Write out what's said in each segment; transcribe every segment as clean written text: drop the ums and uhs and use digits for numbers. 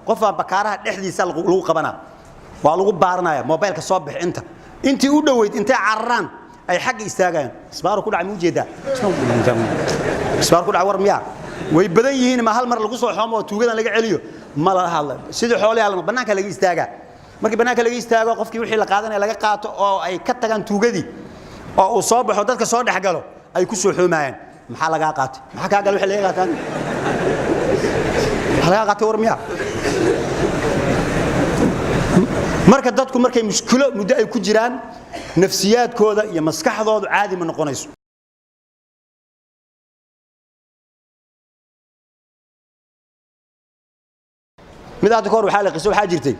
Qofaa bakaaraha dhexdiisa lagu qabanaa, waa lagu baaranaya mobaylka soo bix. Inta intii u dhoweyd intay cararaan ay xagga istaagayaan. Isbaaru ku dhacay, ma ujeedaa? Isbaar ku dhacay, war miyaa? Way badan yihiin. Ma hal mar lagu soo xoomo oo tuugadan laga celiyo? Ma lala hadla. Sidii xoolaha bannaanka laga istaagaa. Markii bannaanka laga istaago, qofkii wixii la qaadanaya laga qaato oo ay ka tagaan tuugadii oo uu soo baxo, dadka soo dhex galo, ay ku soo xoomayaan. Maxaa lagaa qaatay? Maxaa kaa gala wixii laga qaataan? Maxaa lagaa qaatay, war miyaa? Marka dadku markay mushkilo muddo ay ku jiraan, nafsiyaadkooda iyo maskaxdoodu caadi ma noqonayso. Mid hadda ka hor waxaa la qiso, waxaa jirtay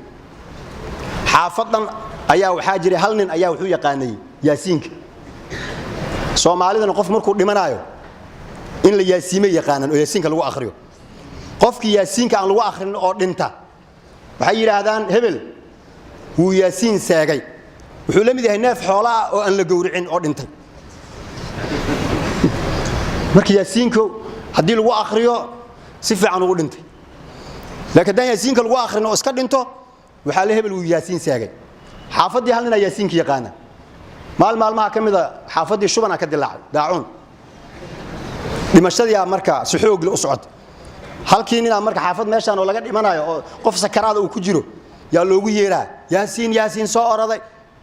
xaafadan ayaa waxaa jiray hal nin ayaa wuxuu yaqaanay yaasiinka. Soomaalidana qof markuu dhimanaayo in la yaasiime yaqaanaan oo yaasiinka lagu akhriyo. Qofkii yaasiinka aan lagu akhrin oo dhinta, waxay yidhaahdaan hebel wuu yaasiin seegay, wuxuu la mid yahay neef xoola ah oo aan la gowricin oo dhintay. Marka yaasiinku haddii lagu akhriyo, si fiican ugu dhintay, laakiin haddaan yaasiinka lagu akhrin oo iska dhinto, waxaa la hebel wuu yaasiin seegay. Xaafaddii hal ninaa yaasiinka yaqaana. Maal maalmaha ka mida xaafaddii shubana ka dilaacay daacuun, dhimashadii marka si xoog leh u socota. Halkii ninaa marka xaafad meeshaan oo laga dhimanayo oo qof sakaraada uu ku jiro yaa loogu yeeraa, "Yaasiin, Yaasiin!" Soo oraday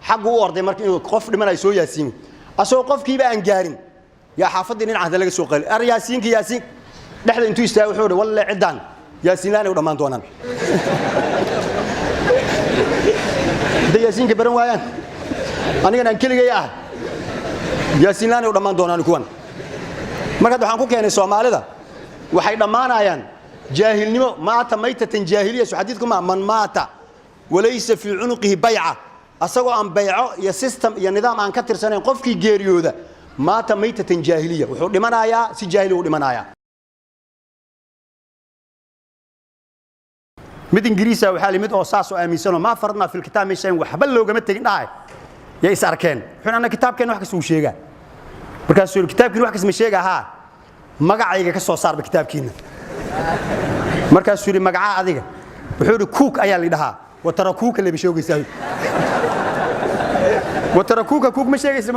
xaggu u orday marka inuu qof dhimanayo soo yaasiimo. Asagoo qofkiiba aan gaarin yaa xaafaddii dhinaca hadda laga soo qali, "Ar yaasiinka, yaasiin!" Dhexda intuu istaagay wuxuu yidhi, "Walle ciddaan yaasiin laan ay u dhammaan doonaan hadday yaasiinka baran waayaan. Anigana aan keligay ah, yaasiin laan ay u dhammaan doonaan kuwan." Marka hadda waxaan ku keenay, Soomaalida waxay dhammaanayaan jaahilnimo. Maata maytatan jaahiliya. So xadiidku ma man maata walaysa fii cunuqihi bayca, asagoo aan bayco iyo system iyo nidaam aan ka tirsanayn qofkii geeriyooda, maata maytatan jaahiliya, wuxuu dhimanayaa si jaahili u dhimanayaa. Mid Ingiriisa waxaa limid oo saas oo aaminsanoo maa faradnaa fil kitaab min shayin, waxba loogama tegin dhahay, yay is arkeen. Wuxuu anna kitaabkeenna wax kasta uu sheegaa. Markaasuu yidhi, "Kitaabkiina wax kasta ma sheega? Haa, magacayga ka soo saarba kitaabkiina." Markaasuu yidhi, "Magacaa adiga?" Wuxuu yidhi, "Kuuk ayaa la dhahaa." Watarakuuka leba sheegaysaa, watarakuuka kuuk ma sheegaysa.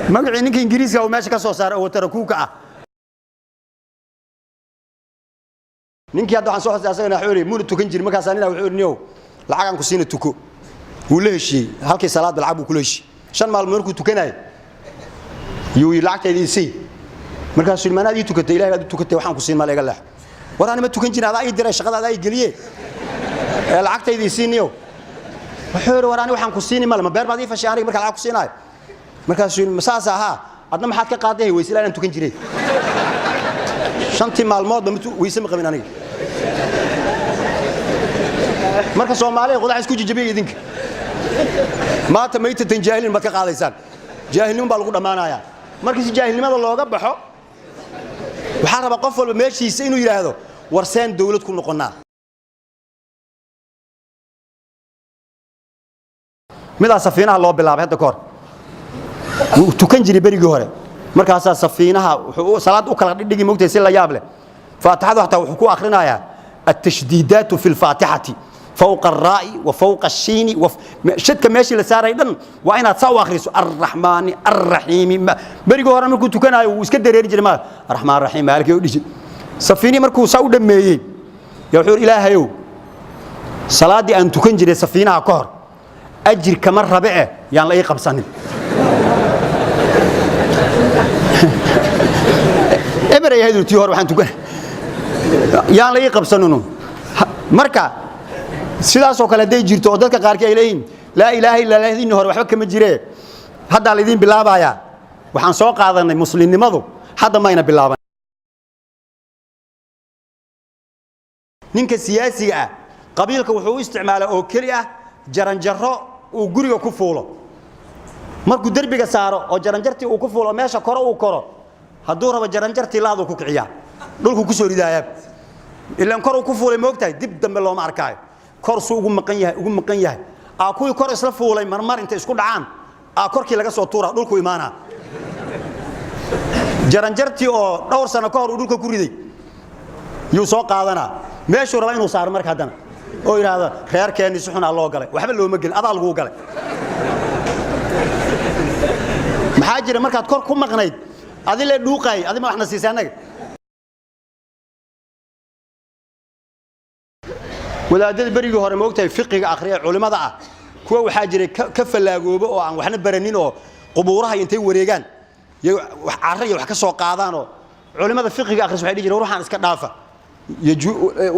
Magacii ninka Ingiriiska uu meesha ka soo saaray oo watarakuuka ah. Ninkii hadda waxaan soo xusay asagana wuxuu yidhi muuna tukan jirin. Markaasaa nina wuxuu yidhi, "Niyow, lacagaan ku siina, tuko." Wuu la heshiiyey, halkii salaadba lacag buu kula heshiiyey. 5 maalmood markuu tukanayay yuu yidhi, "Lacagtayda isii." Markaasuu yidhi, "Maanaad ii tukatay? Ilahay baad u tukatay, waxaan ku siin mala, iga leex." "War ani ma tukan jirin, adaa ii diray shaqada, adaa ii geliye, ee lacagtayda isii niyow." Wuxuu yidhi, "War ani waxaan ku siini male, ma beer baad ii fashay aniga markaa lacag ku siinaayo?" Markaasuu yidhi, "Ma saas ahaa? Adna maxaad ka qaaday? Weyse ilaa inaan tukan jiray shantii maalmoodba weyse ma qabin aniga." Marka Soomaaliya qodax isku jijabiya idinka. Maanta maytatan jaahilin baad ka qaadaysaan, jaahilnimo baa lagu dhammaanayaa. Marka si jaahilnimada looga baxo, waxaa rabaa qof walba meeshiisa inuu yidhaahdo, war seen dawlad ku noqonnaa? Midaa safiinaha loo bilaabay hadda kahor, wuu tukan jiray berigii hore. Markaasaa safiinaha wuxuu salaad u kala dhigdhigi, mogtahay, si la yaab leh. Faatixadu hataa wuxuu ku akhrinayaa altashdiidaatu fi lfaatixati, fawqa araa'i wa fawqa ashiini, shadka meeshii la saaray dhan waa inaad saa u akhriso, arraxmaani arraxiimi. Berigii hore markuu tukanayo wuu iska dareeri jiray, ma arraxmaan raxiim maaliki u dhihi. Safiinihii markuu saa u dhammeeyey yaa wuxuu yidhi, "Ilaahayow, salaaddii aan tukan jiray safiinaha ka hor ajir kama rabe eh, yaan la ii qabsanin." Eber ay ahayd tii hore, waxaan tukan yaan la ii qabsaninu. Marka sidaasoo kale hadday jirto oo dadka qaarkii ay leeyihiin laa ilaaha illa lahdinni hore waxba kama jiree, haddaa laydiin bilaabayaa. Waxaan soo qaadanay muslimnimadu hadda mayna bilaaban. Ninka siyaasiga ah qabiilka wuxuu u isticmaalaa oo keli ah jaranjaro uu guriga ku fuulo. Markuu derbiga saaro oo jaranjartii uu ku fuulo, meesha koro uu koro, hadduu rabo jaranjartii laaduu ku kiciyaa, dhulkuu ku soo ridaayaa. Ilaan kor uu ku fuulay, moogtahay, dib dambe looma arkaayo. Kor suu ugu maqan yahay, ugu maqan yahay, aa kuwii kor isla fuulay marmar intay isku dhacaan aa korkii laga soo tuura, dhulku imaanaa. Jaranjartii oo dhowr sano ka hor uu dhulka ku riday. Yuu soo qaadanaa meeshuu raba inuu saaro. Marka haddana oo yidhaahdo reerkeenni si xunaa loo galay, waxba looma gelin, adaa laguu galay. Maxaa jira? Markaad kor ku maqnayd adi le dhuuqaay, adi ma waxna siisay annaga. Wadaadada berigii hore, moogtahay, fiqiga akhriya, culimmada ah, kuwa waxaa jiray ka fallaagoobo oo aan waxna baranin, oo qubuuraha intay wareegaan iyo carro iyo wax ka soo qaadaan, oo culimmada fiqiga akhris waxay dhihi jireen: ruuxaan iska dhaafa.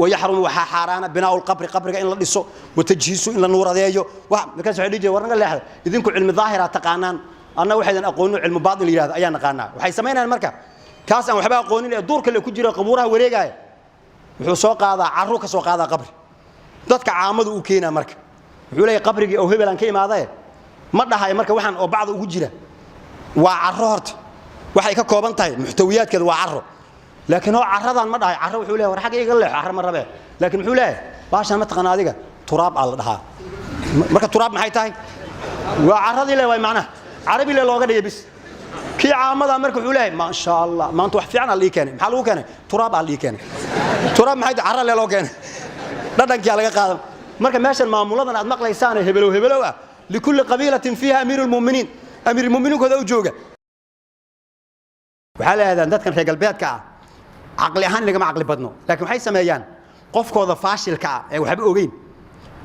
Wayaxrumu, waxaa xaaraana, binaau lqabri, qabriga in la dhiso, watajhiisu, in la nuuradeeyo. Markaas waxay dhihi jireen: war naga leexda, idinku cilmi daahira taqaanaan, anna waxaydan aqoonin cilmi baatin la yidhahdo ayaa naqaanaa. Waxay samaynayaan marka kaas aan waxba aqoonin ee duurka le ku jira, qabuuraha wareegaya, wuxuu soo qaadaa carru, ka soo qaadaa qabri, dadka caamadu u keenaa. Marka wuxuu leeyahay: qabrigii oo hebel aan ka imaadaye. Ma dhahayo marka waxaan oo bacda ugu jira waa carro. Horta waxay ka kooban tahay muxtawiyaadkeeda waa carro, laakiin oo carradan ma dhahay carro. Wuxuu leeyahay: war xagga iga leexo, carro ma rabee. Laakiin muxuu leeyahay? Baashaan ma taqaana adiga, turaab aa la dhahaa. Marka turaab maxay tahay? Waa carradii le, waay macnaha carabi le looga dhigay bis. Kii caamada marka wuxuu leeyahay: maasha Allah, maanta wax fiican aa la ii keenay. Maxaa lagu keenay? Turaab aa la ii keenay. Turaab maxay tahay? Carra le loo keenay, dhadhankii laga qaadan. Marka meeshan maamuladan aad maqlaysaan hebelow hebelow ah, likulli qabiilatin fiiha amiiru lmuminiin, amiirulmuminiinkooda u jooga. Waxaa la yidhahdaan dadkan reer galbeedka ah caqli ahaan lagama caqli badno, laakiin waxay sameeyaan qofkooda faashilka ah ee waxba ogeyn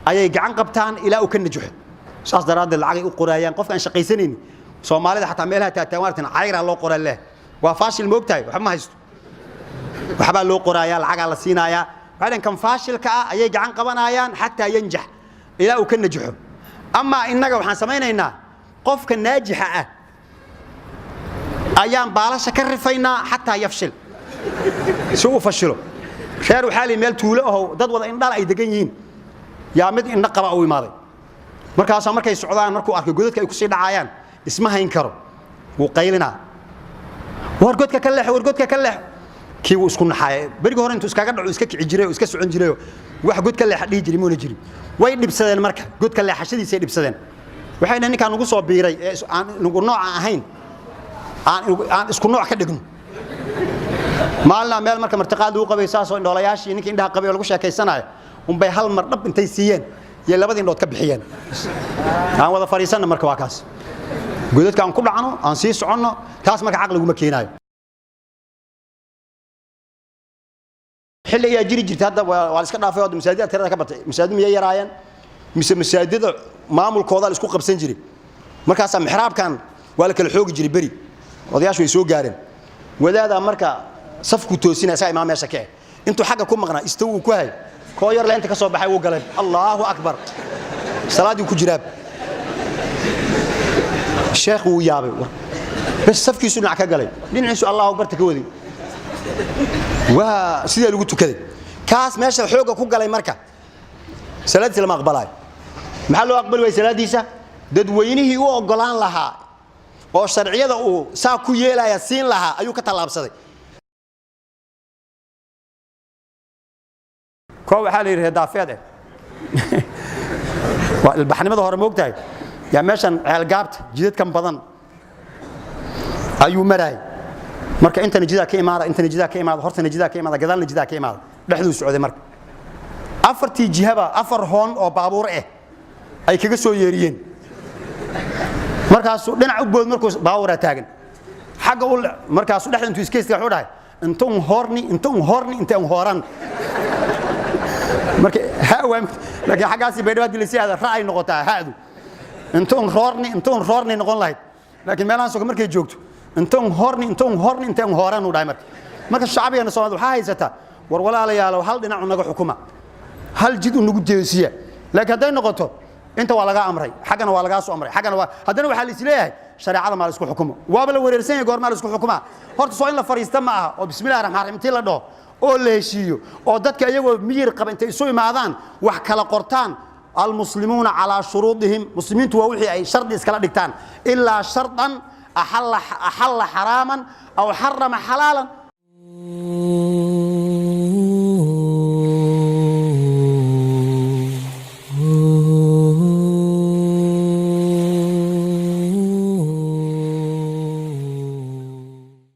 ayay gacan qabtaan ilaa uu ka najaxo. Saas daraaddeed lacagay u qoraayaan qofka aan shaqaysanaynin. Soomaalida xataa meelaha taataagan aragteen, cayraa loo qoraa leh, waa faashil, moogtahay, waxba ma haysto, waxbaa loo qoraayaa, lacagaa la siinayaa. Waxay dhaheen kan faashilka ah ayay gacan qabanayaan xataa yanjax, ilaa uu ka najaxo. Amaa innaga waxaan samaynaynaa qofka naajixa ah ayaan baalasha ka rifaynaa xataa yafshil, si uu fashilo. Reer waxaa lii meel tuulo ahow dad wada indhal ay degan yihiin, yaa mid indho qaba u imaaday. Markaasaa markay socdaan, markuu arkay godadka ay kusii dhacayaan, isma hayn karo, wuu qaylinaa: war godka ka leexo, war godka ka leexo. Kii wuu isku naxaaya. Berigi hore intuu iskaga dhaco iska kici jiray oo iska socon jiray, wax god ka leexa dhihi jiray muuna jirin. Way dhibsadeen marka, godka leexashadiisay dhibsadeen. Waxay dhaheen: ninkaan nugu soo biiray ee aan nugu nooca ahayn, aan isku nooc ka dhigno. Maalina meel marka martiqaad lagu qabay, saasoo indhoolayaashii ninkii indhaha qabay oo lagu sheekaysanayo unbay hal mar dhab intay siiyeen iyo labadii indhood ka bixiyeen. Aan wada fadhiisanna marka, waa kaas godadka aan ku dhacno, aan sii soconno. Taas marka caqliguma keenaayo. Xilli ayaa jiri jirta, hadda waa la iska dhaafay oo masaajidda tirada ka batay. Masaajid miyay yaraayeen mise masaajidada maamulkooda la isku qabsan jiray? Markaasaa mixraabkan waa la kala xoogi jiray. Beri odayaashu way soo gaareen. Wadaadaa marka safku toosinaya, isagaa imaam meesha ka eh, intuu xagga ku maqnaa istaw uu ku hay, koo yar le inta ka soo baxay, wuu galay, Allahu akbar, salaaddii ku jiraab. Sheekh wuu yaabay, bas safkiisu dhinac ka galay, dhinaciisu Allahu akbarta ka waday, waa sidee lagu tukaday? Kaas meesha xoogga ku galay marka salaadiisa lama aqbalaayo. Maxaa loo aqbali waayey salaadiisa? Dadweynihii u oggolaan lahaa oo sharciyada uu saa ku yeelaya siin lahaa ayuu ka tallaabsaday. Koo waxaa la yidhi daafeed eh, waa ilbaxnimada hore, moogtahay, yaa meeshan ceelgaabta jidadkan badan ayuu maraayay. Marka intana jidaa ka imaada, intana jidaa ka imaada, hortana jidaa ka imaada, gadaalna jidaa ka imaada, dhexduu socday. Marka afartii jihaba afar hoon oo baabuur ah ay kaga soo yeeriyeen. Markaasuu dhinac u bood, markuu baabuuraa taagan xagga u, markaasuu dhexda intuu iska istaagay wuxuu dhahay: inta un hoorni, inta un hooran, inta un hooran. Marka ha waa, laakiin xaggaasi bay dhawaad gelisay aada ra ay noqotaa hadu, inta un roorni, inta un roorni noqon lahayd. Laakiin meelahan soka markay joogto, inta un hoorni, inta un hoorni, inta un hooran uu dhahay. Marka shacbigeena Soomaalida waxaa haysataa: war walaalayaalow, hal dhinac naga xukuma, hal jid u nagu jeesiya. Laakiin hadday noqoto inta waa laga amray, xaggana waa lagaa soo amray, xaggana waa, haddana waxaa la isleeyahay shareecada maa la isku xukumo. Waaba la wareersan yahay. Goormaa la isku xukumaa horta? Soo in la fariista ma aha oo bismillahi raxmaan raxiim intii la dhaho oo la heshiiyo oo dadka iyagoo miyir qaba intay isu imaadaan wax kala qortaan? Almuslimuuna calaa shuruudihim, muslimiintu waa wixii ay shardi iskala dhigtaan, ilaa shardan axalla xaraaman aw xarama xalaalan.